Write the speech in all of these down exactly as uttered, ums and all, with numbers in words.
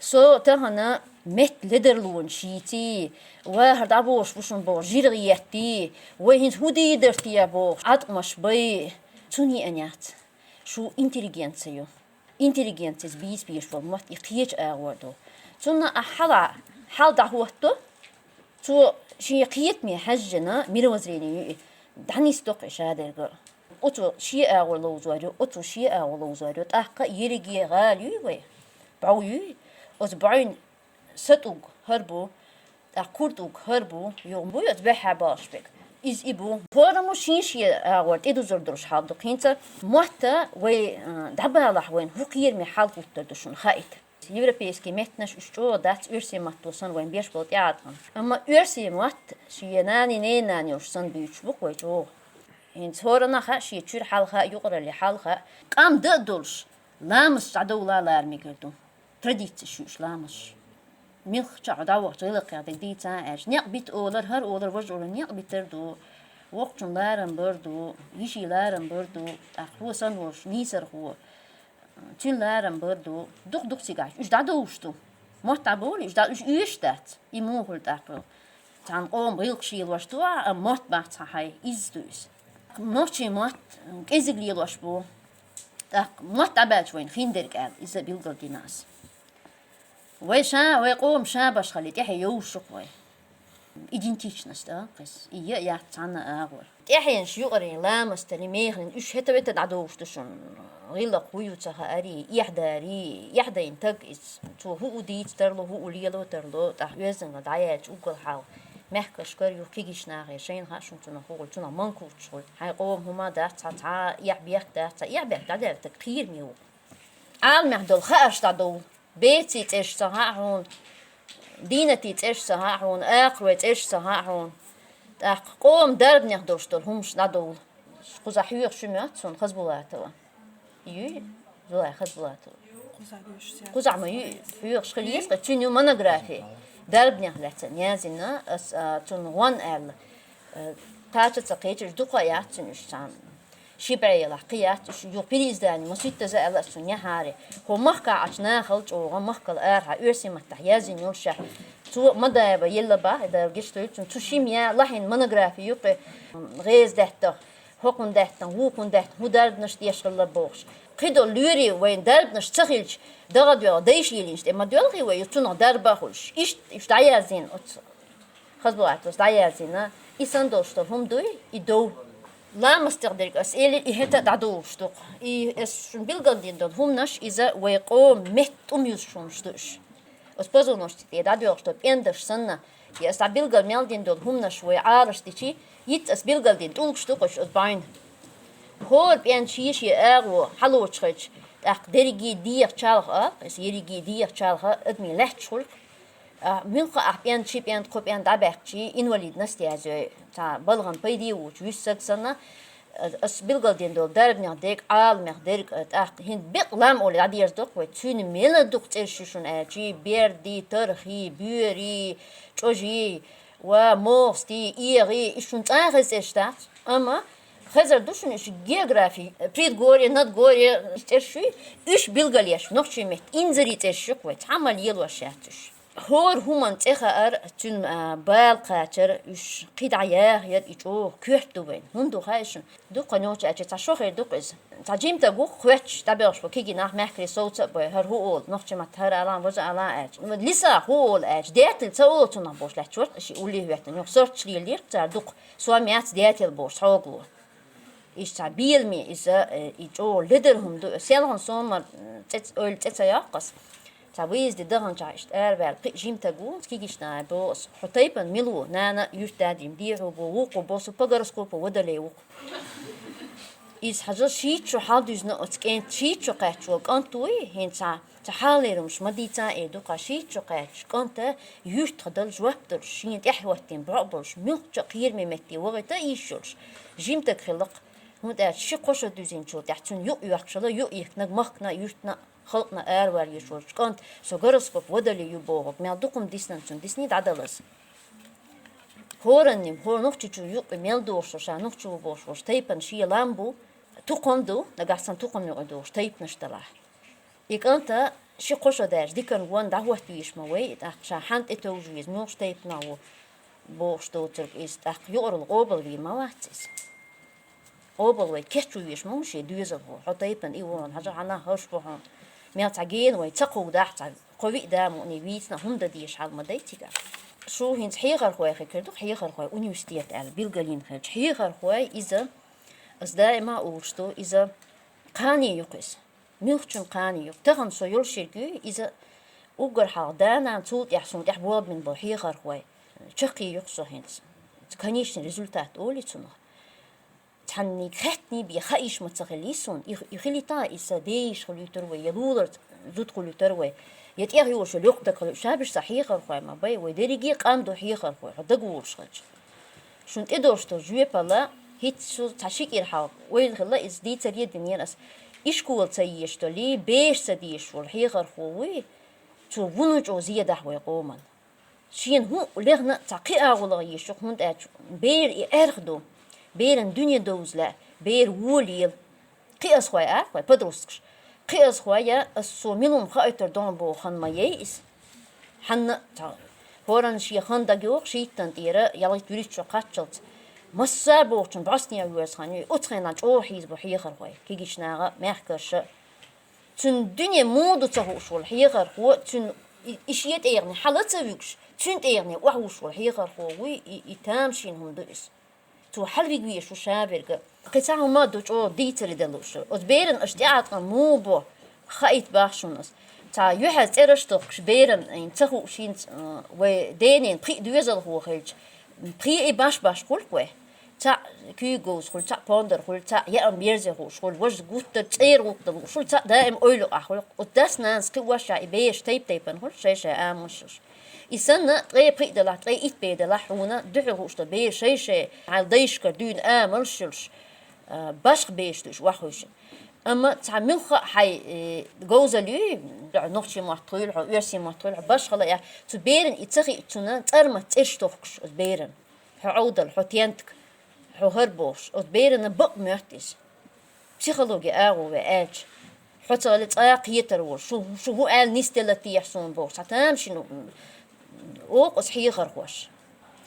Со тахана метта ледарлонаш йийций, вахар дӀаболуш бу шуна бохуш, жиргӀа етта, вай хӀинца хӀун дийр дара те бохуш, Ӏаткъамаш бай, цунна еана яц. Шу интеллигенция ю. Интеллигенцис бийца безаш болу мотт и кхечу агӀор ду. Цунна ахь хьала, хьала дӀахӀотто, цо шен кхетаме хьаьжжина мировоззрение ю и, дӀанисдо-кх и шадерг а. Оцо шен агӀор ловзор ю, оцо шен агӀор ловзор ю, тӀаккха ерриге гӀала юй вай, бӀов юй, оцу бӀовна са тӀулг хӀара бу, тӀаккха кура тӀулг хӀара бу, юха буй оцу баьхьа балхаш берг. Иза и бу. ХӀораммо шен-шен агӀор тӀедузур долуш хьал ду. ХӀинца мотт вай, а, дӀабалахь, вайна хӀун кхераме хьал гуттар ду шуна хаийта. Европейский меттанаш уьш чӀогӀа дац, оьрсийн матто санна вайна беш болу тӀеӀаткъам. Амма оьрсийн мотт шен нанин ненан йолуш санна буьйцуш бу-кх вай чӀогӀа. ХӀинца хӀоранна хаьа шен чуьра хьал хаьа, юкъараллин хьал хаьа. Къам дан а долуш, ламасташ дӀадовла лара мегар ду. Традицеш ю уьш ламасташ. Милхача а хьо дӀавахча гӀиллакхех дерг дийца а аьлча, некъ бита олар, хӀара олар, важа олар, некъ битар ду, воккхачун ларам бар ду, йишин ларам бар ду, тӀаккха хьо санна волуш нийсархо, цуьнан ларам бар ду, дукха-дукха цигахь уьш дӀадовлуш ду. Мотт дӀабовлий, уьш дӀа-, уьш оьшуш дац. И муха хуьлу тӀаккха? Цхьана къоман гӀиллакхаш лелош ду ахь, амма мотт бац хьан хьайн, изза ду иза. Нохчийн мотт кӀезиг лелош бу. ТӀаккха мотт дӀабаьлча вайна хиндерг аьлла, иза билгалдина ас. Вай ша, вай къоман ша башхалле, тӀаьхье йовшух вай. Идентичность, а, кхес. И я а яц цхьанна а агӀор. ТӀаьхьенаш юкъараллин, ламасталлин, мехаллин, уьш хӀета-вета дӀадовлуш ду шуна. ГӀиллакх хӀун ю ца хаарий, эхь дарий, эхь дайна таг иза. Цо хӀун а дийца тарло, хӀун а лело тарло, тӀаккха оьздангалла дӀаяьлча уггар хьалха мехкашкара юха кегийчу нахе шайна хаьа шуна цунах хӀун хуьлу, цунах манкурташ хуьлу. Хьайн къоман хӀума дац цхьа, цхьа а эхь-бехк дац цхьа, эхь-бехк дӀадаьлла таг кхераме ву. Ӏаламехь долу хаарш дӀадовла. Беций цӀераш ца хаьа хьуна, дийнатий цӀераш ца хаьа хьуна, акхарой цӀераш ца хаьа хьуна. ТӀаккха къоман дарбанех долуш долу хӀуманаш дӀадовла. Кхузахь хьоьхуш ю моьтту суна Хазбулатова. Юй? Зулай Хазбулатова. Кхузахь ма юй, хьоьхуш хила еза, цуьнан ю монографи. Дарбанех лаьцна яздина, ас, а, цунна гӀон аьлла. Э, кхача а ца кхечира, дукха а яц цуьнан уьш цхьаьна. Ши бӀе ялахь кхин яц уьш, юха переиздание масийттаза аьлла ас цунна яхьаре. ХӀо махкахь Ӏачу нахал чӀогӀа, махкал арахьа оьрсийн маттахь яздина йолуш ша. Цо Мадаева елла бах, и дара гечдойла цунна, цу шимма я лахьина монографи юккъе, м, гӀеза даьттах, хӀокхунна даьттан, вукхунна даьттан, хӀун дарбанаш деш хилла бохуш. Кхидолу лоьрий вайн дарбанаш ца хилча, дагӀа доьгӀу дайша йиллинчу тӀе ма доьлхий вай, ю цунах дарба а хуьлуш. Иштта уьш дӀаяздина оцу. Хазбулатовс дӀаяздина, и санна долуш долу хӀума дуй, и дов. Ламастех дерг ас элира, и хӀета а дӀадолуш ду-кх. И ас шуна билгалдина долу хӀуманаш, иза вай къоман метта тӀум юзуш хӀуманаш ду уьш. Ас позвоночник тӀе дӀадоьлхуш долу пӀендаш санна, и ас дӀа билгал мел дина долу хӀуманаш вай Ӏалаш дичи, йиц ас билгалдина тӀулгаш ду-кх уьш ас байна. ХӀора пӀенда шен-шен агӀо хьалочухьайча, тӀаккха дерриге деха чалха а, ас ерриге деха чалха адамийн лаьтташ хуьлу-кх. А, муьлхха ахь пӀенда, ши пӀенда, кхо пӀенда дӀабаьккхичи, инвалидность язйой, цхьа балгӀан пайде а воцуш, вуьсу саг санна, а, ас билгалдина долу дарбанех дерг, Ӏаламех дерг, а, тӀаккха хӀинца бекъа лам олий дӀадерзадо-кх вай, цуьнан мела дукха цӀераш ю шуна аьлчи, бердий, тархий, боьрий, чӀожий, ва могӀастий, эгӀий, и шуна цкъа а хеза цӀераш дац. Амма хезар ду шуна уьш географи, предгорье, надгорье, цӀераш ю, уьш билгалъеш, нохчийн метта инзаре цӀераш ю-кх вай, цхьа а ма лелош яц уьш. ХӀора хӀуманна цӀе хаар, цуьнан, а, бала кхачар, уьш кхидӀа яхаяр и чӀогӀа коьрта ду вайна. ХӀунда ду хаьий шуна? Дукха нохча аьлча цхьа шо хир ду-кх иза. Цхьа жимтаг ву-кх хоьттуш, дӀабоьлхуш бу кегий нах, мехкарий совца а бой, хӀара хӀун олу, нохчийн маттахь хӀара алан, важа алан аьлча. Лиса хӀун олу аьлча, даьтил ца олу цунах бохуш лаьтташ вара-кх, ши улле а хӀоьттина, юха сорчаш лелира-кх цара дукха, со мец даьтил бохуш хьогалора. Иза цхьа беламе, иза, э, и чӀогӀа ледар хӀума ду. Селхана сомар, м, цӀе ц-, ойла цӀе ца йоккху ас. Цхьа выезде даханчохь иштта араваьлла кхин а жимтаг ву, кегийчу нахе боху ас: «Хьо тайпана мила ву?» «Нана, юьртда дийна дехьо бу, вукхо боху, со по гороскопу водолей ву-кх». Иза хьажал шийтта шо хьалдуьзна оцу кӀентан, шийтта шо кхаьчча волу кӀант вуй, хӀинца цхьа, цхьа хьалхалера хӀумнаш ма дийца а эр ду-кх, шийтта шо кхаьчча кӀанта юьртах дала жоп долуш, шена тӀаьхьахӀоттийна бӀо а болуш, муьлххачу а кхераме метте вахийта а йиш йолуш, жимтаг хилла-кх. ХӀунда аьлча ши-кхо шо дуьзинчул тӀаьхьа цуьнан юкъ йоьхкуш хилла, юкъ йихкинарг махкана, юьртана, халкъана араваьлла йиш волчу кӀанта, со гороскоп водолей ю бохург мел дукха хӀума дисна цунна, дисний дӀадала ас. ХӀоранна, хӀора Нохчийчу юкъе мел дохуш, ша нохчо ву бохуш волчу тайпана шен лам бу, тукхам ду, нагахь санна тукхам юкъе дохуш тайпанаш далахь. И кӀанта Ши-кхо шо даьржа дикан гон дӀахӀотта везаш ма вай, тӀаккха ша хьан тӀе товжа веза, муьлхача тайпанах ву бохуш доцург иза, тӀаккха юкъаралла къобалвийр ма вац иза. Къобал вай кечву веш ма ву шен доьзалхо, хьо тайпана и вон, хьажа хьанах хӀорш бу хьуна. Мел цхьа гена вай ца кховдахь, цхьа кхо-виъ да мукъане вийцина, хӀума дан дезаш хьал ма дай цигахь. Шу хӀинца хьехархой хир ду, хьехархой университет аьлла билгалйина хилча, хьехархой иза, ас даима а олуш ду, иза кхане ю-кх иза. Муьлхачун кхане ю-кх. Тахана со йолуш ерг ю, иза уггар хьалха да-нана, цул тӀаьхьа суна тӀехь болабина болу хьехархой. Чаккхе ю-кх со хӀинца. Конечный результат олий цунах. Цхьанниг хеттий бен хаийша ма ца хилий суна, и, и хилийта, и сан ден йиша хуьлуьйтур вай, я лулара зуда хуьлуьйтур вай, я тӀехь йолуш йолу йоккха стаг хуьлуьйтур, шаберш сан хьехархой ма бай, вай дерриге а къам ду хьехархой, хьо дагаволуш хилча. Шуна тӀедолуш долу жоьпалла, хӀинца шу цхьа ши кӀира хьалха ойла хилла, иза дийцаре а динера ас, ишкола ца езаш долий, бераш ца дезаш волу хьехархо вуй, цо вуно чӀогӀа зен дахь вай къоман. Шена хӀуъа лехна а цхьа кхин а агӀо лаха езаш ю-кх, хӀунда аьлча бер и аьрха ду. Беран дуьне довза лаьа, бер вон лела. Кхиазхой а, хой, подросткаш. Кхиазхой а, ас цо мила хӀума хаийтар догӀу боху хан ма яй иза. Хьанна а цхьа хӀоранна шен хан дагайогӀу шийттан тӀера, ялхитта-вуьрхӀитта шо кхаччалц. Массара а бохучун бӀостанехьа воьрзу хан ю, оцу хенахь чӀогӀа хьийзабо хьехархой, кегийчу наха, мехкарша. Цуьнан дуьне муха ду ца хууш волу хьехархо, цуьнан и, и шен тӀегӀане хьала а ца вуьгуш, цуьнан тӀегӀане охьавуьгуш волу хьехархо вуй, и, и тамашийна хӀума ду иза. Цо хьалавига везаш ву шаверг а. Кхин цхьа хӀума а ду чӀогӀа дийцаре дан лууш. Оцу беран аша тӀеӀаткъам муха бо, хаийта боху шуна ас. Цхьа юьхьаз цӀераш а тохкуш беран, ца хууш хӀинца, а, вай денан пхиъ доьзалхо хилча, пхиъ и баш-баш хуьлу-кх вай. Цхьаъ куьйга говза хуьлу, цхьаъ пондар хуьлу, цхьаъ яа берзе хууш хуьлу, важа гуттар а цӀера гӀуллакх дан лууш хуьлу, цхьаъ даим ойла юкъахь хуьлу. Оцу дас-нанас кхин а вайша и бераш тайп-тайпана хуьлу, шай-шай амалш йолуш. И санна, ткъе пхиъ делахь, ткъе итт бер делахь, хьуна дуьхьал хууш долу бераш шай-шай, хьайна дайшкара дуьйна амалш йолуш, а, башха бераш ду уьш охьахуьйшина. Амма цхьа муьлхха а хьайн, э, говзалла юй, нохчийн мотт хуьлу хьо, оьрсийн мотт хуьлу хьо, башхалла а, цу беран и ца хиъчунна цӀармат цӀераш тохкуш оцу беран. Хьо Ӏовдал, хьо тентак, хьо хӀара бохуш, оцу берана бакъ моьтту иза. Психологи агӀо вай аьлча, хьо ца хилча цкъа а кхетар волуш, шу, шу хӀун аьлла нисделла техьа суна бохуш, цхьа тамашийна, м, окху аса хьехархоша.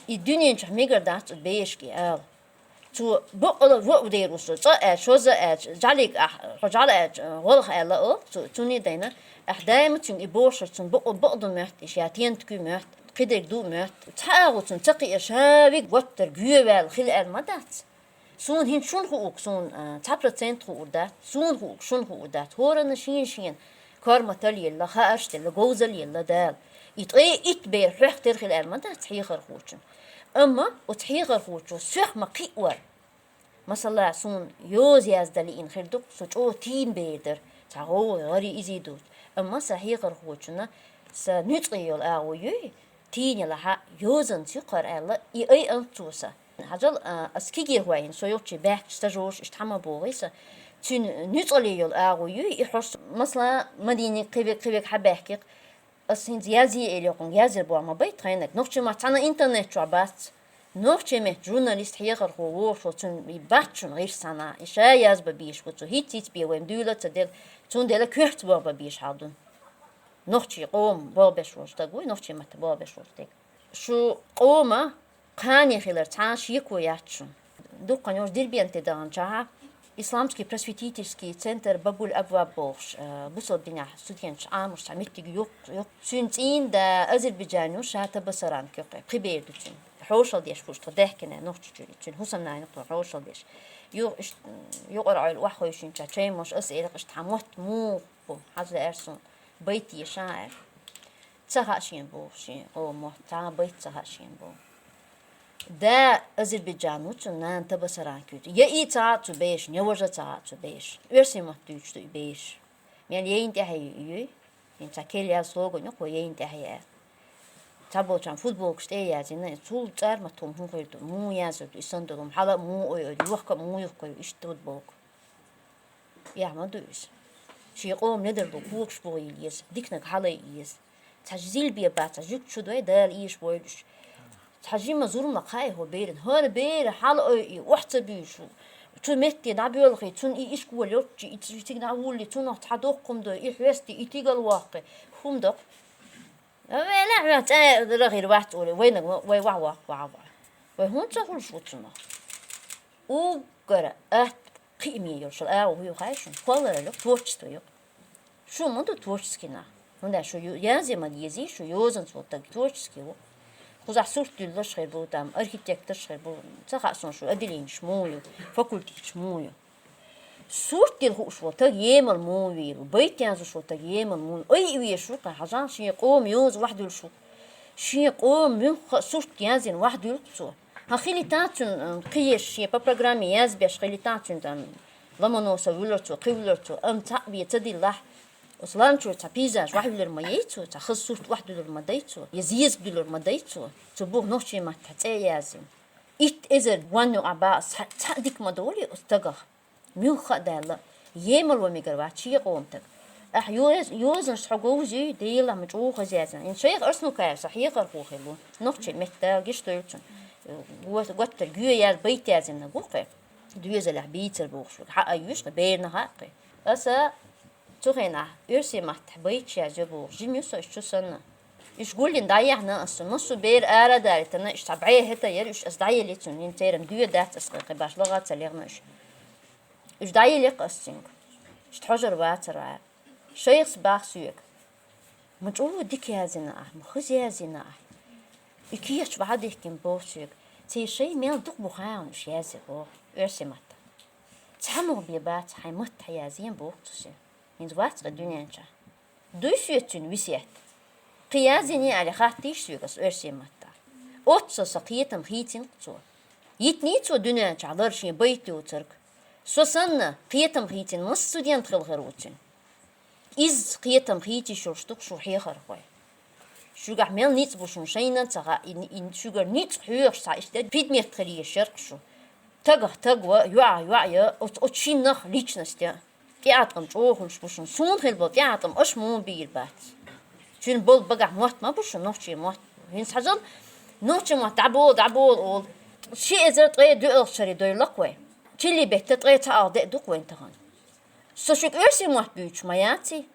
И дуьнен чохь мегар дац оцу берашка ала. Цо бакъала ваъ дер ву со, цкъа а аьлча, шозза а аьлча, жӀалиг ахь, хьо жӀала аьлча, гӀолах аьлла, о, цу, цуьнан а дайна, ахь даима цуьнга и бохуш, цунна бакъ-, бакъ ду моьтту, иша я тентакуй моьтту, кхидерг ду моьтту. Цхьа агӀо цунна ца кхиъна, ша вига готтар гоьваьлла хила аьлла ма дац. Суна хӀинца шуна хууг, суна, а, цхьа процент хуур дац, суна хууг, шуна хуур дац. ХӀоранна шена-шена корматалла елла, хаарш делла, говзалла елла Дала. И ткъе итт бер хьоьх тера хила аьлла ма дац хьехархочун. Амма оцу хьехархочо соьх ма кхиъ вара. Масала, суна йоза яздан лиъна хир ду-кх, со чӀогӀа тийна бер дара, цхьа гӀовгӀа, гӀари, изи ду. Амма сан хьехархочунна сан нуьцкъе йолу агӀо юй, тийна елахь а, йозанца ю-кх хӀара аьлла, и айалц цо сан. Хьажал, а, ас кегийрхой хӀинца со йолчу баьхкачу стажерша иштта хьан ма боху сан. Цуьнан нуьцкъале йолу агӀо юй, и хьожуш, масала, Мадиниг кхин верг, кхин верг хьан баьхки-кх. Ас хӀинца язъе элира хьуна, язъяр боху ма бай тхайнаг. Нохчийн мотт цхьана интернет чохь бац. Нохчийн меттан журналист, хьехархо вогӀуш волу, цуьнан и бац шуна гӀирс цхьана, и ша язбан безаш ву цо, хӀиц-хӀиц бен вайна дуьйла а ца делла, цундела коьрта боху бан безаш хьал ду. Нохчийн къоман боху беш волу стаг вуй, нохчийн маттан боху беш волу стаг. Шу къоман кхане хилар цхьа а шеко яц шуна. Дуккха йолуш Дербенте даханчохь Исламский просветительский центр Бабуль Абваб бохуш, а, бусалба динехь студенташ Ӏамош цхьа меттиг ю-кх, ю-кх. Цуьнан цӀийнда Азербайджан ю, ша Табасаранка ю-кх, пхи бер ду цуьнан. Хьошалла деш бу уьш тхо даьхкина, нохчочуьра, цуьнан хӀусамнана ю-кх тхо хьошалла деш. Ю-, иш-, юкъара Ӏойла охьахевшинчохь чай-мош ас элира-кх, иштта хьан мотт муха бу, хьажа лаьара суна, байт еша аьлла. Ца хаьа шена боху шен, о, мотт, цхьа а байт ца хаьа шена боху. Да Азербайджан ву цуьнан, нана Табасаранка ю. Я и ца хаьа цу берашна, я важа ца хаьа цу берашна. Оьрсийн мотт дуьйцуш ду и бераш. Мел яйна тӀаьхье ю, юй? ХӀинца кел яз слоган ю-кх вай, яйна тӀаьхье аьлла. Цхьаболчарна футболкаш тӀе а яздина, цул цӀармат хӀума хӀун хир ду, муха язйур ду, и санна долу хӀума, хьала а муха ойуьйту, лохка а муха юхкур ю, иштта футболка. Эхь ма ду иза. Шен къоман ледарло когаш бохийла еза, диканиг хьалайа еза. Цхьа зил бен бац, цхьа жуьгташ шу дой, Дала эшабойла уьш. Цхьа жима зурма кхайа хӀокху берана. ХӀара бер хьала ойуьйту, охьа ца буьйшу. Цу метте дӀабоьлхе, цунна и ишкол йолччи, и ц-, цига дӀавулле, цунах цхьа доккха хӀума дой, и хьоьсте, и тигал ваккхе, хӀума доккха. Вела хьоьга цӀа рагӀир вац оле, вайнаг ва-, вай вахь ваккха ваха ваха. Вай хӀунда ца хуьлуш ву цунах? Уггар атта кхиаме йолуш йолу агӀо хӀун ю хаьий шуна? Кхолларалла ю, творчество ю. Шу ма ду творческий нах. ХӀунда аьлча шу ю-, язъян ма дезий, шу йозанца волу таг творческий ву. Кхузахь сурт дуьллуш хир бу, там, архитекторш хир бу, ца хаьа суна шу отделенеш муха ю, факультеташ муха ю. Сурт дилла хууш волу таг емал муха вийр ву, байт язъеш волу таг емал муха вийр ву. Ай а везаш ву кхин, хьажал шен къоман йоза вахьдуьллуш ву. Шен къоман муьлхха а сурт язйина вахьдуьллу цо. Хьан хилита цуьнан, м, кхиеш шен по программе язбеш хилита цуьнан, там, Ломоносов вуьллура цо, кхин вуьллура цо, амма цхьаъ бен ца диллахь, оцу ланчуьра цхьа пейзаж вахьвуьллур ма яй цо, цхьа хаза сурт вахьдуьллур ма дай цо, я зезаг дуьллур ма дай цо, цо буху нохчийн маттахь цӀе а язйина. Итт эзар вон юкъахь бакъ цхьа, цхьаъ дика ма долий оцу тагах. Муьлхха а даьлла, емал ван мегар вац шен къоман таг. Ахь йоз-, йозанаш хьо говзий, Делахь ма чӀогӀа хаза язйина. Ин шайх Арснукаев сан хьехархо хилла ву, нохчийн меттан гиш дойла цунна. Го-, готтар гоь яз-, байт язйинарг ву кхин. Доьзалехь бийцар бохуш верг. Хьаа йоьш кхин, берана хаьа кхин. Аса цу хенахь оьрсийн маттахь байташ язйо бохуш, жима ю со уьш чу санна. Уьш гулйина дӀаяьхьна аса цунна. Массо а бер ара а далийтина, уьш цхьа бӀе хӀета яра уьш, аса дӀаелли цунна. Ин церан доь дац аса кхин, кхин баш лагӀа а ца лехна уьш. Уьш дӀаелли-кх аса цуьнга. Уьш тхьожур вацара. Шайхас боху соьга: «Ма чӀогӀа дика язйина ахь, ма хаза язйина ахь. И кехат бахьа дихкина», — боху соьга. Церан шайн мел дукха бу хаьий уьш язйина боху оьрсийн маттахь. Цхьа мугӀа бен бац хьайн маттахь язйина боху цо соьга. ХӀинца вац кхин дуьнен чохь. Дуй соьца цуьнан весет? Кхин язйиний аьлла хаттийша соьга аса оьрсийн маттахь. Оццул сан кхетам хийцина-кх цо. Йитиний цо дуьнен чохь лар шен байт йоцург? Со санна, кхетам хийцина массо а студент хилла хир ву цуьнан. Изза кхетам хийца йиш йолуш ду-кх шу, хьехархой. Шуьгахь мел ницкъ бу шуна шайна а ца хаьа, и, и шуьгара ницкъ хьоьхуш цхьа иштта предмет хир езаш яра-кх шу. Тагах таг ван, йоӀах йоӀ ян, оцу, оцу шиннах личность ян. ТӀеӀаткъам чӀогӀа хуьлуш бу шуна. Суна хилла болу тӀеӀаткъам аша муха бийр бац? Шуна болу багахь мотт ма бу шуна, нохчийн мотт. ХӀинца хьажал, нохчийн мотт дӀаболу, дӀаболу олу. Ши эзар ткъе доьалгӀачу шаре дойла-кх вай. Чилли беттан ткъе цхьа алгӀа де а ду-кх вайн тахана. Со шуьга оьрсийн мотт буьйцуш ма яций?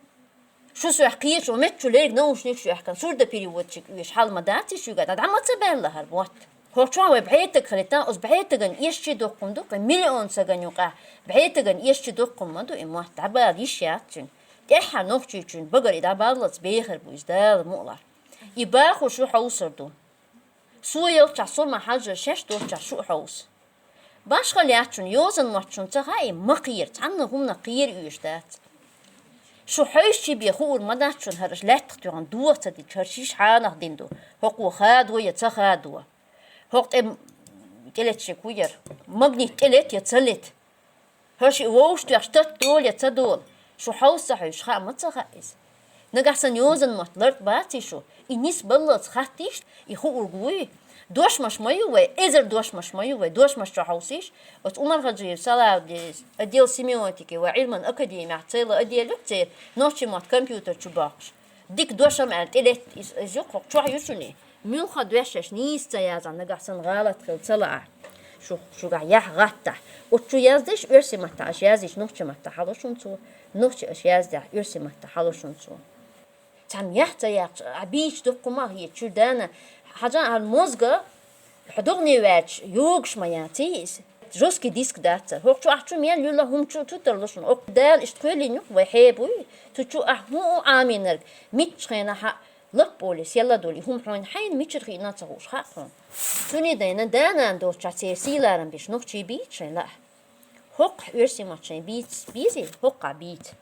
Шу сох кхечу меттачу лерриг наушникаш а йоьхкина, сурдопереводчик оьшу хьал ма даций шуьга? ДӀа ма ца баьлла хӀара мотт. ХӀокху чохь вай бӀе таг хилийтахь, оцу бӀе тагана эшчи доккхун ду-кх, миллион стагана юкъахь бӀе тагана эшчи доккхун ма ду и мотт, дӀабала йиш яц цуьнан. ТӀаьххьара нохчийчун багара и дӀабаллалц бехар бу иза, Дала мукъ лахь. И бахо шу хьовсур ду. Со йолчохь со ма хьажжара, шаьш долчохь шу а хьовса. Башха лаьттачун йозан мотт шуна ца хаьий, ма кхера, цхьанна хӀуманах кхера оьшуш дац. Шу хьовсчи бен хуур ма дац шуна хӀара аша лаьттах тоьхна дохо ца дича, хӀара шиша хьанах дина ду, хӀокхо хадо я ца хадо. ХӀокху тӀе тӀелетчиг хӀу яра? Магнит тӀелета я ца лета? ХӀара шиъ вовшахтоьхча тата дола я ца дола? Шу хьовса ца хьовсуш хаа ма ца хаьа иза. Нагахь санна йозан мотт лартӀа баций шу? И нисбаллалц хаттийша, и хуург вуй. Дошмаш ма ю вай, эзар дошмаш ма ю вай, дошмаш чу хьовсийша. Оцу Умархаджиев Салавдис, отдел семиотики вай Ӏилман академехь цайла отдел ю-кх церан, нохчийн мотт компьютер чу боккхуш. Дика дошам аьлла тӀелетта иза, иза ю-кх хӀокху чохь ю шуна. Муьлхха доьшшаш нийса ца язахь, нагахь санна гӀалат хила ца лаахь, шу, шуьгахь яхь гӀаттахь. Оцу чу яздеш оьрсийн маттахь аша язйича, нохчийн маттахь хьало шуна цо, нохчийн аша яздехь, оьрсийн маттахь хьало шуна цо. Цхьамма яхь ца яьккхича, ахь бийца дуккха ма хета, чуьра дана, хьажа, ахьа мозга, хьо догӀане ваьлча, йогуш ма яций иза. Жесткий диск дац цара. ХӀокху чу ахь чу мел юьлла хӀума чу ца тарло шуна. Оцу Дала иштта кхоьллина ю-кх вай хьеба буй, цу чу ахь хӀун а Ӏамийнарг, мичча хенахь а лап олий, селла долий, хӀума хьуна хьайна мичара хиъна ца хууш хаьа хьуна. Цуьнан дайна да-нана доцучохь церан сий-ларам беш нохчий бийца шайн лаахь. ХӀокхахь оьрсийн мотт шайн бийца безий, хӀокхахь бийца.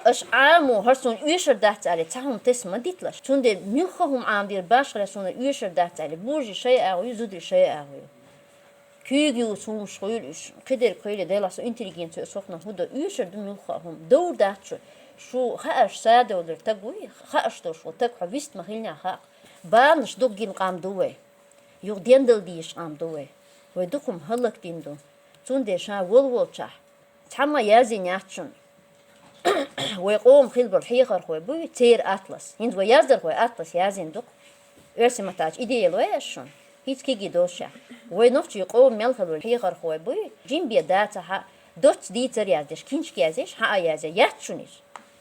Аша Ӏамо, хӀара суна оьшур дац аьлла, цхьа хӀума тесна ма диталаш. Цундела муьлхха а хӀума Ӏамадийр башхале суна оьшур дац аьлла, буржий шайн агӀо ю, зударий шайн агӀо ю. Куьйга ювца хӀуманаш хуьйла уьш, кхидерг хуьйла, делахь со интеллигенци аса хӀокхунах хӀун до, оьшур ду муьлхха а хӀума. Довр дац шу, шу хаарш садовлур таг вуй, хаарш долуш волу таг хьо вист ма хилинехь хаьа. Баланаш дог гина къам ду вай. Юха дендала дезаш къам ду вай. Вай дукха хӀума хӀаллакдина ду. Цундела ша волволчохь цхьамма а язйина яц шуна. Вай къоман хилла болу хьехархой буй, церан атлас. ХӀинца вай яздархой атлас язйина ду-кх. Оьрсийн маттахь аьлча, идея лой аш шуна? Хиц киги дошах. Вай нохчий къовм мел хилур хьехархой буй, жимбе дацахьа, доц дийцар яздеш, кинчк яздеш, хьа а язъя, яц шуниш.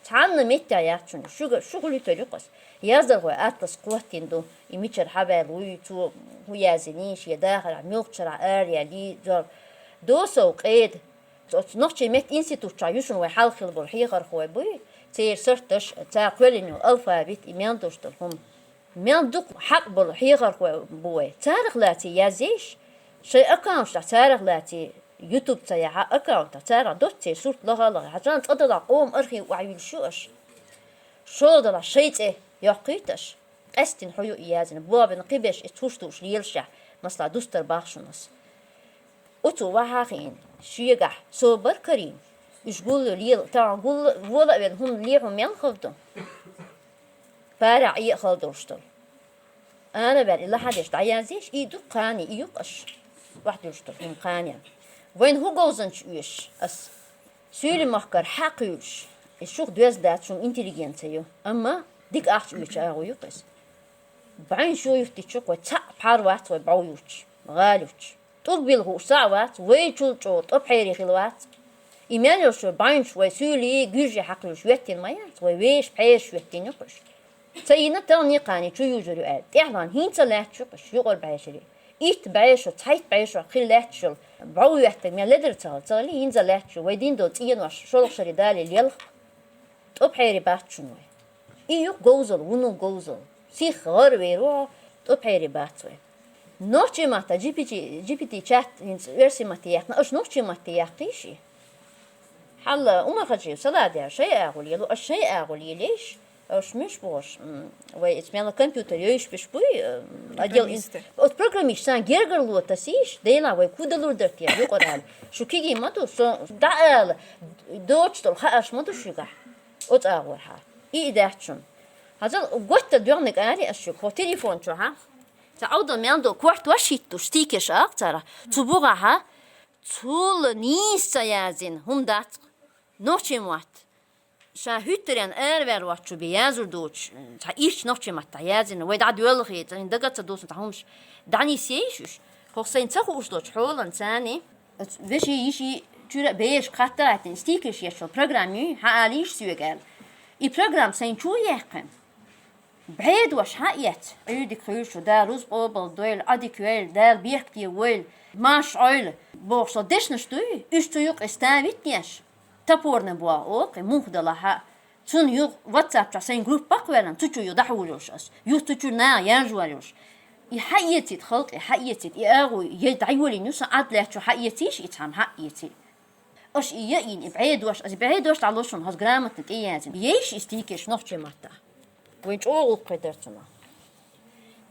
Цхьанна меття яц шуниш. Шуга, шуга литер юкъас. Яздархой атлас кхоттин ду. И мичар хьавайл вуй, цо ху язиниш, я дахара, мелхчара, ар я ли, зор. Досов къед. Оц нохчий мет институтча юшун вай хьалхил бур хьехархой буй, цер сарташ, ца кхвелиню алфавит, и мел доштал хум. Мел дук хьакъ болу хьехархой бу вай. Царах лаци язъеш, шай аккаунтах царах лаци, YouTube ца яха аккаунтах царах доццей сурт лагала, хьажан цӀадала къом архив вахьюлшу аш. Шолдала шай цӀе йоккхуйташ. Къестин хьую язина, буабина кхибеш и цуштуш лелшах, масла дустар бахшунас. Уцу вахахин, шуегах, собар карин. Уж гуллу лел, та гулла, вола вен хум леху мел хавду. Пара ие халдурштал. Ана вер, ила хадеш, да язиш, и ду кхани, и юкъаш. Вахдурштал, хум кхани. Вайн хуговзанч уеш, ас. Суьйли махкар хьакъуьлш. И шух доьздац шум интеллигенция. Амма дик ахч уьч агъу юкъес. Байн шу юхтичу кой ца пхьар вац вай бау юч, гъал юч. ТӀуб билгӀу саъ вац, вай чул чӀо, тӀо пхьери хил вац. И мел йолчу бӀаьнчу вай суьйлий, гуьжжи хьакхуьлуш веттина ма яц, вай веш, пхьераш веттина юкъуш. Ца йина тал никъани чу южур ю аьлла, тӀехлан хӀинца лаьтташ юкъуш, юкъар бӀешари. Итт бӀешо, цхьайтт бӀешо хила лаьтташ йолу, бӀов веттаг мел ледара ца хала, ца хали хӀинца лаьтташ ю, вай дин долу цӀенош, шолгӀа шари дале лелха. ТӀо пхьери бац шуна вай. И юкъ говзал, вуно говзал. Сих гӀар вер ву, тӀо пхьери бац вай. Нохчий матта G P T, G P T чат хӀинца оьрсий матте яьккхина, аша нохчий матте яьккхийши? Хьалла, Умар-Хаджиев, саладер, шай агӀу лелу, аша шай агӀу лелейш, аша муьш бохуш, м, вай эца мела компьютер йойш биш буй, э, отдел ин-, программисты. Оц программист сан гергарло тасийш, дайла вай кудалур дартия, юкъарал. Шу киги ма ду, со дӀаала, доцу долу хаарш ма ду шуьгахь. Оцу агӀор хьа. И, и даьхчун. Хьазал готта доьгӀниг ари ас шуьга, хӀо телефон чу хьа. Ца Ӏовдал мел до, корт ваш хӀиттуш, стикерш агӀ цара. Цу бугӀа хьа. Цул нийса ца язйина, хӀума дац. Нохчий мотт. Ша хӀуьттарен араваьр вац чу бе язур доцуш, цхьа ирча нохчий матта язйина, вай дӀадоьлла хи, цӀа дага ца дусна цхьа хӀумаш. ДӀанисъейш уьш. ХӀокху сайн ца хууш долчу хьолан царни. Веши, йиши, чуьра а бешка хатта а гӀаьттина, стикерш еш йолу программа юй, хьан алийша соьга аьлла. И программа сайн чу яьккхина. БӀедош хьан эц? Ӏуьйдиг хуьйшу, Дала рузкъ къобал дойла, Ӏадик вейла, Дала бехкате войла, марш Ӏойла, бохуш со дешнаш дуй, уьш цу юкъе ставитнеш. Топорный боху, окхи, муха далахьа. Цунна юха WhatsApp чохь сайн группа кхоьллина, цу чу ю дӀахьур йолуш ас. Юха цу чуьра наха яржор йолуш. И хьаэцийта халкъе, хьаэцийта, и агӀуй, я дӀайолийна ю сан Ӏад лаьттачу хьаэцийша, и цхьамма хьаэций. Аша и яийна, и бӀедош, аса бӀедош дӀалошун, хаза грамотно тӀеязйина. Ейша и стикерш нохчий матта. Вайн чӀогӀа гӀуллакхе дара цунах.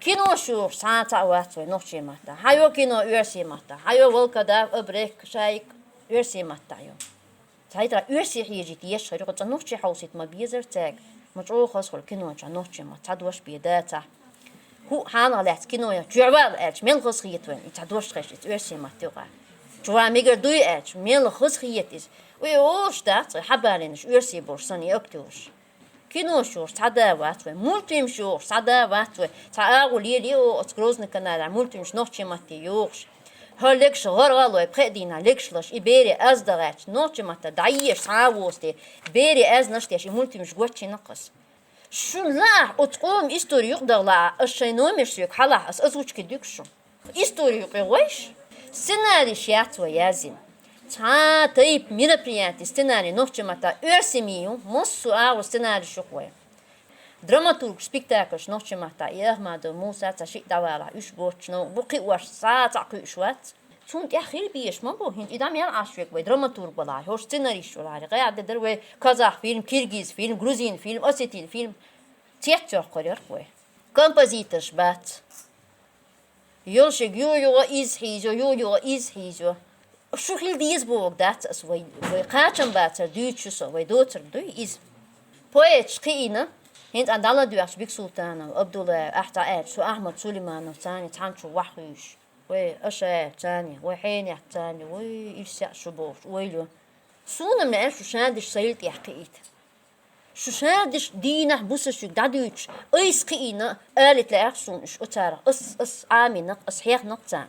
Кино шух цхьа а цхьаъ вац вай нохчий матта. Хьайо кино оьрсий матта. Хьайо волкодав, абрек, шайк оьрсий матта ю. Цхьайтра оьрсий хьежийта еш хир ю, цкъа нохчий хьовсийта ма безара цаьрга. Ма чӀогӀа хазахула кино чохь нохчий ма цхьа дош бен дацахь. ХӀуъ хьанах лаьцна кино я, чоьхь вала аьлча, мел хазахета вайн, и цхьа дош хезча, иза оьрсий матта юкъа. Чу ван мегар дуй аьлча, мел хазахета иза. Уй, олуш дац, хьабалинаш оьрсий болуш санна и актёрш. Кино шух цхьа да вац вай, мультфильм шух цхьа да вац вай, цхьа агӀу лелий о, оцу Грозный каналехь мультфильмаш нохчий матте йохуш. ХӀара легаш гӀаргӀа лой, пхеа дийнахь легаш лаш, и бере аз дан гӀаьтташ, нохчий матта дӀаеш цхьа а воцу те, бере аьзнаш деш, и мультфильмаш гочйина кхас. Шун лаахь, оцу къоман истори юкъадала лаахь, ас шайн номер соьга хьалахь, ас озвучка дуьгу шун. Истори юкъе гӀойш, сценарийш яц вай язйина. Цхьа тайпа мероприяти сценарий нохчий матта оьрсийн ю, массо а агӀор сценарийш юкъа вай. Драматург спектакльш нохчий матта и Ахмадов Муса цхьа шиъ дӀавалахь, уьш боцуш нов-, бу кхиош, цхьа а цхьаъ кхуьуш вац. Цунна тӀехь хила безаш ма бу, хӀинца и дӀа мел Ӏаш вега вай драматург балахь, хӀорш сценарист валахь, гӀаьрда дара вай казах фильм, киргиз фильм, грузин фильм, осетин фильм. Цецъяьккхур яра вай. Композиторш бац. Йолшиг ю-югӀа иза хьийзо, ю-югӀа иза хьийзо. Шу хила деза бохург дац ас вай, вай кхачам бацар дуьйцуш ю со, вай доцург дуй иза. Поэташ кхиийна, хӀинца дӀаладоьгӀча Бексултанов, Абдуллаев, ахь цхьа аьлча, со Ахьмад Сулейманов царни цхьана чу вахь хуьйш. Вай аша царни, вай хьенех царни, вай ирсаьӀ шу бохуш, ойла ю. Суна-м лаьа шу шадерш сайла тӀехь кхиийта. Шу шадаш дийнахь буса шуьга дӀадуьйцуш, айса кхиийна, алийта лаьа суна уьш оцарах. Ас, ас Ӏамийнакх, ас хьехнакх царна.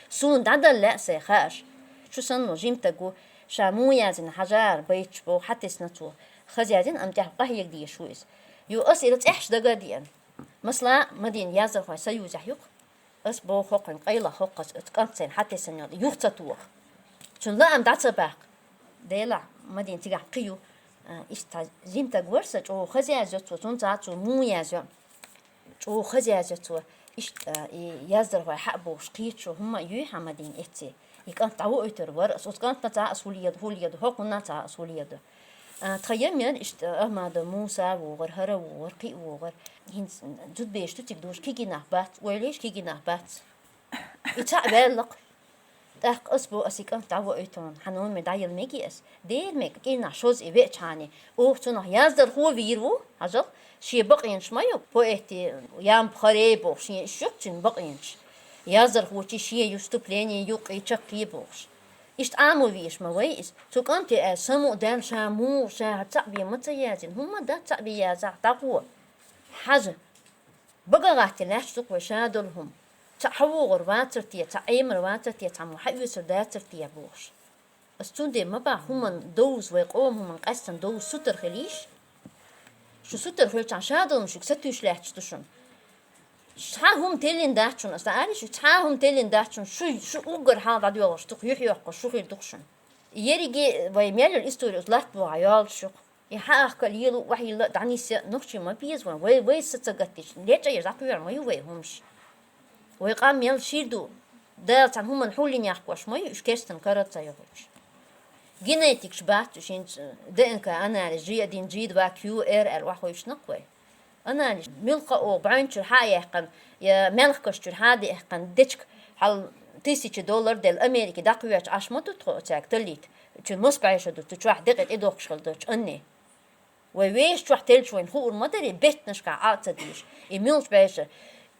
Суна дӀадала лаьа сайн хаарш. Шу санна жимтаг ву, ша муха яздина хьажар байташ боху хьатесна цо. Хаза яздина, амма тӀехь къахьега дезаш ву иза. Ю, ас ила цӀехьаш дага а деана. Масала, Мадина яздархойн союзехь ю-кх. Ас боху хӀокхуьнга, къайлаха хӀокхуьнца, оцу кӀант сайна хьатесна йолу юха ца тоха. Цуьнан лаам дӀа ца баккха. Делахь, Мадина цигахь кхин ю. А, иштта цхьа жимтаг вара сан, чӀогӀа хаза язйо цо, цунца цо муха язйо. ЧӀогӀа хаза язйо цо. Иштта, а, и яздархой хьа а бохуш, кхечу хӀумма а юй хьан, Мадина, эцци. И кӀант дӀавоуьйтур вара ас. Оцу кӀантаца ас хӀу леладу, хӀу леладу, хӀокхуннаца ас хӀу леладу. А, тхан ям яра иштта, Ахмадов Муса вогӀура, хӀара вогӀура, кхин а вогӀура. ХӀинца зудбераш ду цига дохуш, кегий нах бац, ойла еш, кегий нах бац. И цхьаъ ваьлла-кх. ТӀаккха ас боху, ас и кӀант дӀавоуьйту хьуна, хьан номер дӀаяла мегий ас? Дера мега, кӀирнахь шозза и веачхьана, оха цунах яздархо вийр ву, хьажал, шен бакъонаш ма ю, поэти, ямба, харе бохуш, шен иштта ю-кх цуьнан бакъонаш. Яздархочун шен ю, вступление, юккъе, чаккхе бохуш. Иштта Ӏамо везаш ма вай иза. Цу кӀанте аьлла, самукъадаьлла, ша муха, ша хӀара цхьаъ бен ма ца яздина, хӀумма дац цхьаъ бен язахь, дӀагӀо. Хьажа. Бага гӀаттий лаьтташ ду-кх вай ша долу хӀума. Цхьаъ хьавогӀур вацар те, цхьаъ Ӏемар вацар те, цхьаммо хьаоьцур дацар те бохуш. Ас цундела ма боху, хӀуманна довза, вай къоман хӀуманна къаьстина довза сутара хила йиш. Шу сутара хилчахьана, ша долу хӀума шуьга сатуьйсуш лаьтташ ду шуна. Цхьа хӀума теллина дац шуна, ас дан аьлла шуьга, цхьа хӀума теллина дац шуна, шу, шу уггар хьалха дӀадоьлхуш ду-кх, юьхь йоккхуш шу хир ду-кх шуна. Ерриге вай мел йолу истори оцу латта бухахь йоллуш ю-кх. И хьаахка а лело, охьайилла а, дӀанисъян а нохчий ма беза вайн. Вай, вай са ца гаттича, лечкъа еш дӀакхоьрур ма ю вай хӀумаш. Вай къам мел шир ду. Дала цхьана хӀуманна хьулйина яккхош ма ю уьш, керстанан кара ца йохуьйтуш. Генетикаш бац уьш, хӀинца ДНК анализ жи один, жи два, кью эр аьлла охьахуьйшина-кх вай. Анализ, муьлхха а оха бӀаьвнчуьра хьа а яьккхина, я маьлхкаш чуьра хьа а даьккхина, дечка хьал тысяча доллар делла Америке дӀакхоьхьуш Ӏаш ма ду тхо оцаьрга таллийта. Цуьнан маса бӀешар ду, цу чохь декъе тӀедохкуш хилла долчу анне. Вай вешан чохь теллачу вайна хуур ма дара и беттанашкахь Ӏа а ца дезаш, и муьлхачу бӀешара.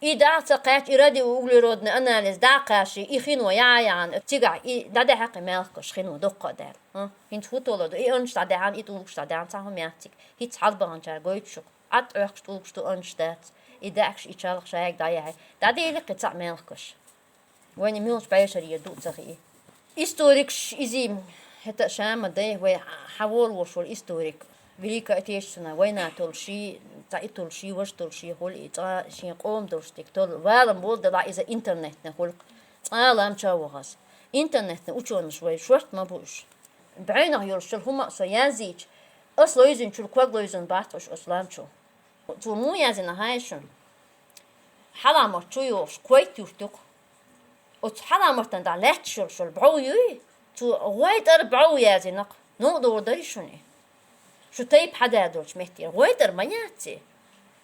И дӀа а ца кхаьчча, и радиоуглеродный анализ дӀа а кхаьчча, и хино яхьа а яхьана, цигахь и дӀадаьхьа-кх и маьлхкаш, хино доккха а даьлла. ХӀинца хӀун толур ду? И аннаш дӀадаьхьана, и тӀулгаш дӀадаьхьана, цхьа хӀума яц цига. ХӀинца хьалабаханчара гойтуш ю-кх. Ӏад Ӏохкуш тӀулгаш ду, аннаш дац. И даьхкаш, и чалх шайга дӀаяхьа. ДӀаделира-кх и цхьаъ маьлхкаш. Вайна муьлхачу бӀешарера ду а ца хии. Историкаш иза, хӀета а ша ма дай, вай хьан волавош волу историк. Великая Отечественная война толуш ший, цхьа и толуш ший, важа толуш ший хуьлу и, цкъа шен къоман долуш дика толу. Валам болу делахь иза интернетна хуьлу-кх. Цкъа а лам ча вахаза. Интернетна учёныш вай шорта ма бу уьш. БӀаьвнах йолуш йолу хӀума а со язйийча, ас ловзуьнчул ког ловзун бац уьш ас лам чу. Цо муха яздина хаьий шуна? Хьаламат чу йогӀуш кхойтта юрт ю-кх. Оцу Хьаламатан тӀехь лаьтташ йолуш йолу бӀов юй, цо гӀойтӀара бӀов яздина-кх. Новкъа догӀур дарий шуна и? Шу тайпа хьадаьлла долчу меттера гӀойтӀара ма яц и.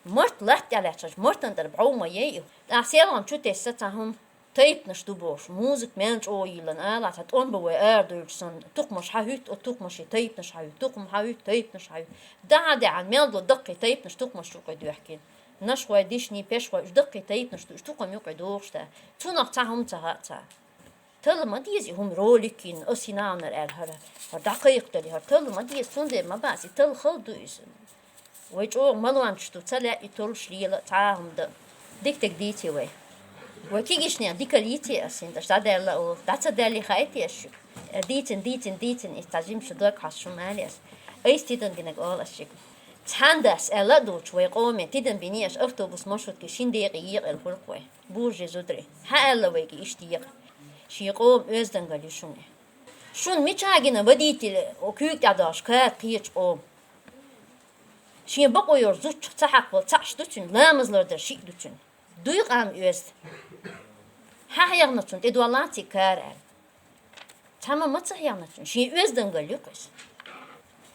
Март латта тӀехь лаьтташ, мартан тӀера бӀов ма яй и. ТӀаккха селхана чу тесна цхьа хӀума. Тайпанаш ду бохуш, музыка мел чӀогӀа йиллина, ала, цхьа тӀом бан вай арадуьйлуш санна, тукхамаш хьахӀуьтту, оцу тукхамаший тайпанаш хьахӀуьтту, тукхам хьахӀуьтту, тайпанаш хьахӀуьтту. ДӀа а даьхьна, мел долу даккхий тайпанаш тукхамаш юкъе доьхкина. Нашхой, дишний, пешхой, уьш даккхий тайпанаш ду, уьш тукхам юкъе догӀуш дац. Цунах цхьа хӀума ца хаьа царна. Талла ма деза и хӀума, ролик йина, ас хӀинанара аьлла хӀара, хӀара дӀакхайкхадали, хӀара талла ма деза, цундела ма бац, и талла хала ду иза. Вай чӀогӀа малончаш ду, ца лаьа и толлуш лела а, цхьа а хӀума дан. Дика-дика дийци вай. Вай кегийчарна дика лийци ас, хӀинца дӀадаьлла а олу. ДӀа ца даьллий хаьий те ас шуьга? Дийцина, дийцина, дийцина, и цхьа жимачу дог хьоьстуш хӀума ала ас. Айса тидам бинарг олу ас шуьга. Цхьана дас аьлла а доцуш, вай къоме тидам биний аш, автобус, маршрутки шина декъе екъаелла хуьлу-кх вай. Буржий зударий, хьан аьлла вайга иштта екъа? Шен къоман оьздангалла ю шуна. Шуна мича гина водитель, куьйга тӀехь долуш кара кхечу къоман? Шен бакъо йолчу зудчух ца хьакхавала цхьаъш ду цуьнан, ламаз лардар шиъ ду цуьнан. Дуй къам оьзда? Хьан хьехна цунна, тӀедоллац и кара аьлла? Цхьамма ма ца хьехна цунна, шен оьздангалла ю-кх иза.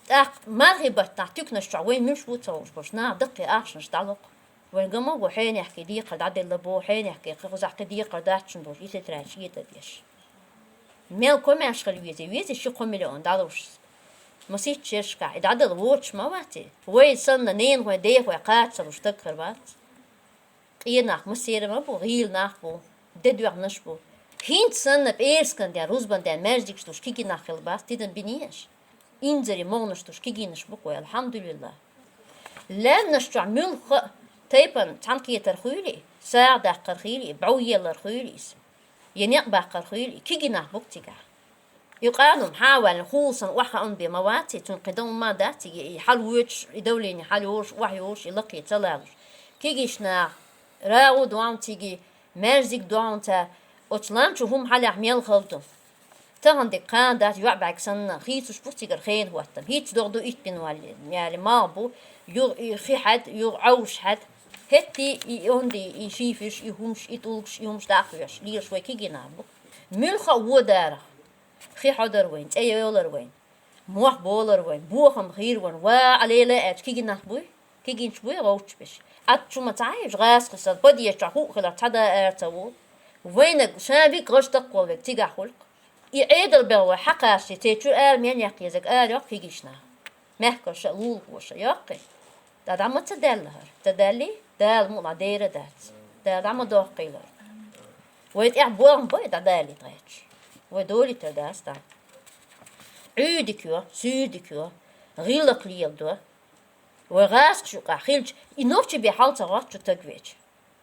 ТӀаккха мархий баттахь туьканаш чохь вайн муьлш ву ца хууш болуш, наха даккхий ахчанаш дӀало-кх. Вайн ган ма го, хьенехкий декхар дӀаделла боху, хьенехкий кхин кхузахь кхин декхар дац шуна бохуш, и тетрадь шеда деш. Мел комаьрша хила везий, везий ши-кхо миллион дӀалуш. Масийтта шерашкахь и дӀадала воцуш ма вац и. Вай санна ненахой, дехой кхача ца луш стаг хир вац. Къен нах массеран а бу, гӀийла нах бу, де доьгӀнарш бу. ХӀинца санна пӀераскан ден, рузбан ден маьждигаш долуш кегий нах хилла бац, тидам биний аш? Инзаре могӀанаш долуш кегийнаш бу-кх вай, алхьамдулиллахӀ. Лаьмнаш чохь муьлхха а тайпана цхьаьнакхетар хуьлий, сагӀа даккхар хуьлий, бӀов еллар хуьлий иза, я некъ баккхар хуьлий, кегий нах бу-кх цигахь. И къанум хьан а ваьлла, хуласан охьахаъна бен ма ваций, цуьнан кхин дан ма дац цига, и хьалавоьдуш, и давление хьалайолуш, охьайолуш, и лакхе ца лалуш. Кегийчу наха рагӀу а дохьу цига, маьрзиг а дохьу цара, оцу лам чу хӀума хьалахь мел хала ду. Тахана дерг кхана дац, йоӀ бӀаьрг санна, хийцуш бу цигара хенан хӀоттам. ХӀинца догӀу ду итт бина валле, яле, малх бу, юха и хи хьаьда, юха Ӏовш хьаьда. ХӀетте и онда, и шиферш, и хӀумаш, и тӀулгаш, и хӀумаш дӀа а хьоьжуш, лелаш вай кегий нах бу. Муьлхха а водарах. Хи хьодар вайн, цӀе йолар вайн, мох болар вайн, бохам хир вайн, ва Ӏа лела аьлча, кегий нах буй? Кегийчу буй гӀовтташ беш? Ӏад чу ма ца хьаьвжа гӀазкхи санна, подъезд чохь хӀуъа хиларх цхьа да ара ца волу. Вайнаг ша виг гӀаш такхол вег цигахь хуьлу-кх. И Ӏедал бегӀ вай хьакхаччий, церан чу ара мел яккха езаг ара йоккху кегийчу наха. Мехкарша а, лулахоша а йоккхий. ДӀа, дӀа ма ца даьлла хӀара. Ца даьллий, Дала мукъ лахь дера дац. Дала дӀа ма доккхийла. Вай тӀехь бохам бой дӀадалийта гӀерташ. Вай долуьйтур дац дӀа. Ӏуьйдик йо, суьйдик йо, гӀиллакх леладо. Вай гӀазкхаш юкъахь хилча, и нохчий бен хьал ца гӀотту шу таг веча.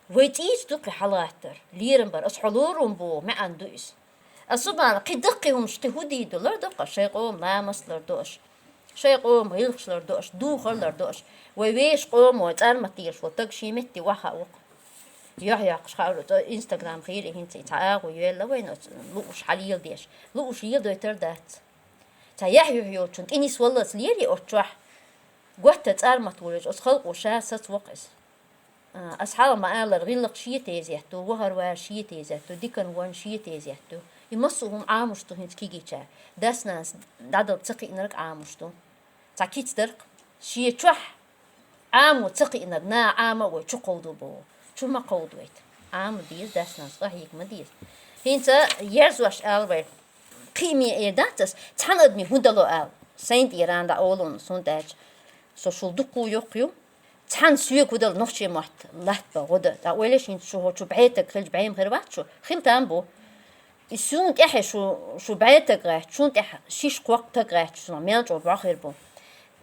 Вай цӀийца ду кхин хьалгӀаттар, лерам бар. Аса хьо лорум боху маьӀна ду иза. Аса бахьана кхин даккхий хӀумаш кхин хӀун дийр ду, лардо-кх аш, шайн къоман ламаст лардо аш, шайн къоман гӀиллакхаш лардо аш, духар лардо аш. Вай вешан къомо, цӀармат дезаш волу таг шен метте охьахаа ву-кх. Юьхь-юьхкуш хаалура, цо инстаграм хийла хӀинца и цхьа агӀо йоьлла вайна оцу лууш хьалеладеш. Лууш леладойтар дац. Цхьа яхь юьхь йолчун тӀе нисваллалц лерий оцу чохь? Готта цӀармат волуш, оцу халкъо ша саца воккху иза. А, ас хьалха ма-аллара, гӀиллакх шен тезет ду, вахар-вар шен тезет ду, дикан вон шен тезет ду. И массо а хӀума Ӏамош ду хӀинца кегийчара. Дас-нанас дӀадала ца кхиънарг Ӏамош ду. Цхьа кица дарх, шен чохь Ӏамо ца кхиънарг наха Ӏама а вой, чу кховдо боху. Чу ма кховдавайта. Ӏама деза, дас-нанас къахьега ма деза. ХӀинца ерзош ала вай. Кхиаме эр дац ас, цхьана адаме хӀун дало ала. Сайн тӀера ан дӀа олу-м, хӀунда аьлча со шул дуккха а йоккха ю. Цхьана соьга хӀун дала нохчийн мотт латтабан гӀо дан. ТӀаккха ойла еш, хӀинца шу хӀо чу бӀе таг хилча, бӀе-м хир вац шу, хила там бу. И суна тӀаьхье шу, шу бӀе таг гӀаьттича, шуна тӀаьхьа шиш-кхоккха таг гӀаьттича, шуна мел чӀогӀа бӀо хир бу.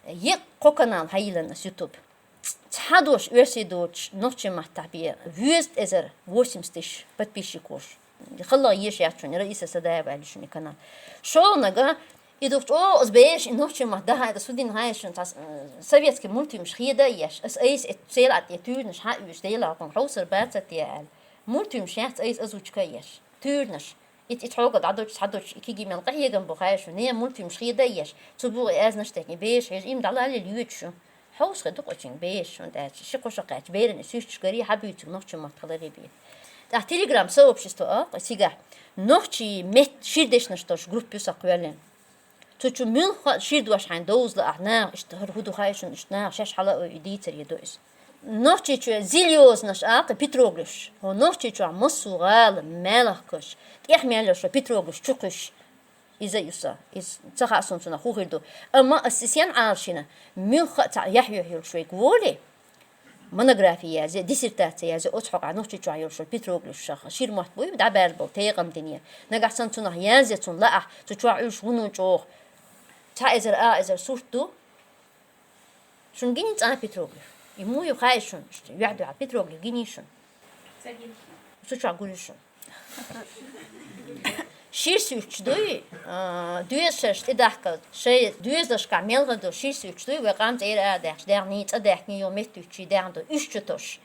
Еккъа кхо канал хьайиллина ас YouTube. Цхьа дош оьрсийн доцуш нохчийн маттахь бен вуьзза эзар восемьдесят тысяч подписчикаш. ХӀаллак еш яц шуна, Раиса Садаева аьлла шуна и канал. ШолгӀаниг, и ду чӀогӀа аса бераш, и нохчийн мотт дахьа аса хӀун дина хаьий шуна, цхьа, э, советский мультфильмаш хеда а еш, аса айса эцу церан тӀе туьйранаш хьа а оьцуш, Делахь хӀокхунна хьовсар бацара те аьлла. Мультфильмаш яц айса озвучка а еш. Туьйранаш. Ит, ит хьогал дӀадочу, схьадочу, и кегий мел къахьегам бу хаьий шуна, ненан мультфильмаш хеда а еш, цу бугӀу аьзнаш тайна, и бераш хьежа, им дӀалалле лоьцу шу. Хьовса хир ду-кх оцуьнга бераш, хӀунда аьлча ши-кхо шо кхаьчча, берана и суьрташ гарий хьабуьйцург нохчийн маттахь ларий бен. ТӀаккха Telegram сообщество а-кх цигахь, нохчийн меттан шира дешнаш долуш группа ю сан кхоьллина. Цу чу муьлхха а шира дош хьайна довза лаахь, наха иштта хӀара хӀун ду хаьий шуна, иштта наха шаьш хьала а ойуш, дийцаре ду иза. Нохчийчоь зильёзнаш а-кх, петроглифш. ХӀо Нохчийчохь массо а гӀала, маьлхкаш, тӀех мел йолуш петроглифш чу кхуьссуш. Иза а ю сан. Иза ца хаьа суна цунах хӀун хир ду. Амма ас и сенна Ӏалашйина, муьлхха а цхьаъ яхь-юьхь йолуш вайга волий, монографи язъе, диссертаци язъе, оцу хьокъехь Нохчийчохь йолуш йолу петроглифшах шира мотт буй дӀабаьлла болу текъам дине. Нагахь санна цунах язъе, цунна лаахь, цу чохь уьш вуно чӀогӀа. Цхьа эзар, а эзар сурт ду. Шуна гиний цкъа петроглиф? И муха ю хаьий шуна? Иштта юьхь-дуьхьал петроглиф гиний шуна? Ца гина. Цу чохь гур ю шуна. Шира суьрташ дуй, а, доьзалш тӀедахкал, шайн доьзалшкахь мел хир долу шира суьрташ дуй, вай къам цӀера а даьхкича, даьхний, цӀа даьхкиний, йо, меттуьйцучий даьхна ду, уьш чу тосуш.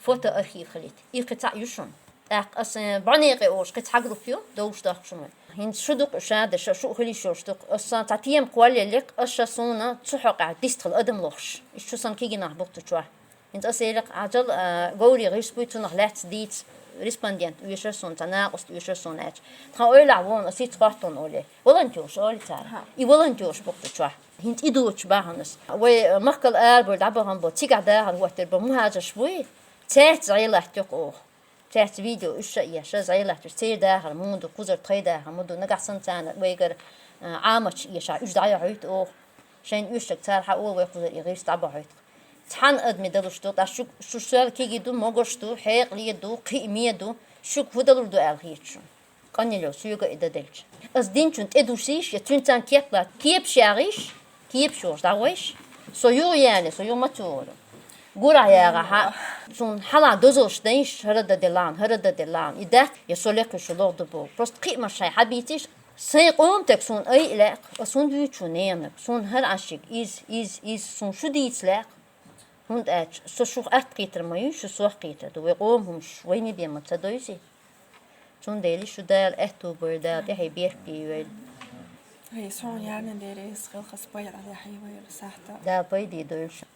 Фотоархив хилийта. И кхин цхьаъ ю шуна. ТӀаккха аса, э, бӀо некъе олуш кхин цхьа группа ю, довш дохку шуна вай. ХӀинца шу ду-кх уьш а деш, шу а хила йиш йолуш ду-кх. Аса цхьа тема кхоллаеллерг, аса ша суна цу хьокъехь дистхила адам лохуш. Иштта шу санна кегий нах бу-кх цу чохь. ХӀинца аса элира-кх, Ӏа жал, а, говрийн гӀирс буй, цунах лаьцна дийца респондент оьшура суна, цхьа накъост оьшура суна аьлча. Тхан ойлахь вон, аса хӀинца хоттун олий. Волонтёрш олий цара. Аха. И волонтёрш бу-кх цу чохь. ХӀинца и доцуш бахьана ас. Вай, а, махкал арабевлла дӀабахана бо, цигахь дахар хӀоттийна бо мухӀажарш буй, цаьрца зӀе латтайо-кх оха. Цаьрца видео уьш а еш, зӀе латтош, церан дахар муха ду, кхузара тхайн дахар муха ду, нагахь санна царна вайгара, а, Ӏаматаш эшахь, уьш дӀайохьуьйту оха. Шайна оьшург цара хьаолу, вай кхузара и гӀирс дӀабохьуьйту. Цхьана адаме далуш ду, ткъа шу, шу сел кегий ду, могаш ду, хьекъале ду, кхиаме ду, шуьга хӀун далур ду аьлла хета шуна. Къанъелла йолу соьга а и дан делча. Ас динчунна тӀедуссийша, я цуьнца кеп латта, кепаш ягӀийша, кепаш йохуш дӀагӀойша. Со юха яьле, со юха ма ца вора. Гурахь ягӀа хьа, суна хьалха дозалш дайш, хӀара дан делан, хӀара дан делан. И дац, я со лекхуьйш лохду боху. Просто кхиамаш шайн хьабийцийша, сайн къоман стаг суна айа лаьа, ас хӀунда вуьйцу шун ненанга? Суна хӀара Ӏаш ерг, иза, иза, иза, суна шу дийца лаьа. ХӀунда аьлча со шух атта кхетар ма ю, шу сох кхетар ду. Вай къоман хӀумаш вайна бен ма ца довзий. Цундела шу Дала аьтту бойла, Дала тӀаьхье беркате йойла. Ай, суна яьлла дера, иза хилхас пайда Ӏалехьа вайра сахьта. Да, пайде дойла шу.